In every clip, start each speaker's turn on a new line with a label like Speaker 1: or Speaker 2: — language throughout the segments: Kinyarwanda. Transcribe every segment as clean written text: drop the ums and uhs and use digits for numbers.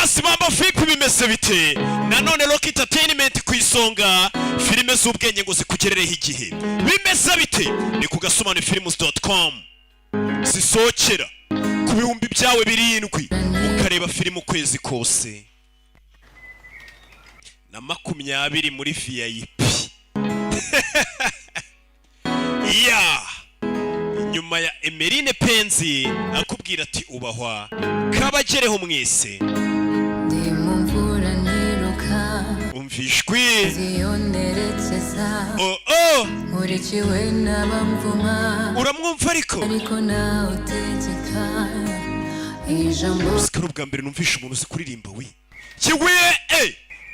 Speaker 1: Boss, bamba vipi, bimeze bite? Nanone Rock Entertainment ku isonga, filime z'ubwenge ngo zikugerereho igihe. Bimeze bite? Ni ku gasobanufilms.com zisohokera ku 7000 byawe, ukareba filime ukwezi kose na 20 muri VIP. Ya nyuma ya Emeline Penzi akubwira ati ubahwa kabagereho mwese.
Speaker 2: Ndi mu mvura niruka.
Speaker 1: Umva ijwi.
Speaker 2: Ziyo nerekeza.
Speaker 1: Oh.
Speaker 2: Nkurikiwe n'abamvuma.
Speaker 1: Uramwumva ariko?
Speaker 2: Ariko nawe utegeka ijambo.
Speaker 1: Usika ari ubwa mbere numvishe umuntu uzi kuririmba we kiwe.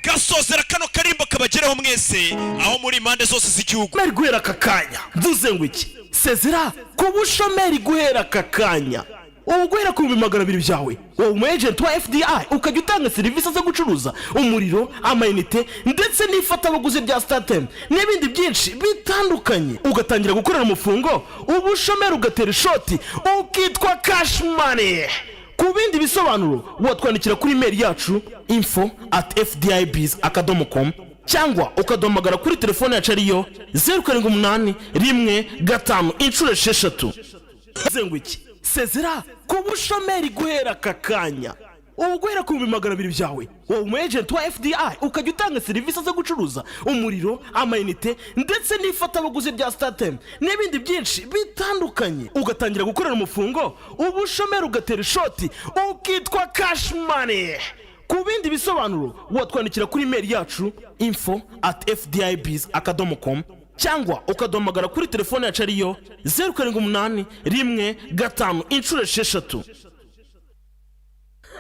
Speaker 1: Gasozera kano karimbo kabagereho mwese aho muri impande zose z'igihugu.
Speaker 3: Guhera guhera aka kanya, mvuze ngo iki? Sezera ku bushomeri guhera aka kanya. Ubu guhera ku 200,000 byawe, wowe umu agent wa FDI, ukajya utanga serivisi zo gucuruza umuriro, amayinite ndetse n'ifatabuguzi rya StarTimes n'ibindi byinshi bitandukanye, ugatangira gukorera umufungo, ubushomeri ugatera ishoti, ukitwa cash money. Ku bindi bisobanuro watwandikira kuri email yacu info@fdibs.com, cyangwa ukaduhamagara kuri telefone yacu ariyo 078155. Ngo iki? Sezera ku bushomeri guhera aka kanya. Ubu guhera ku 200,000 byawe, wowe umu agent wa FDI, ukajya utanga serivisi zo gucuruza umuriro, amayinite ndetse n'ifatabuguzi rya StarTimes n'ibindi byinshi bitandukanye, ugatangira gukorera umufungo, ubushomeri ugatera ishoti, ukitwa cash money. Ku bindi bisobanuro watwandikira kuri email yacu info@fdibs.com, cyangwa ukaduhamagara kuri telefone yacu ariyo 078156.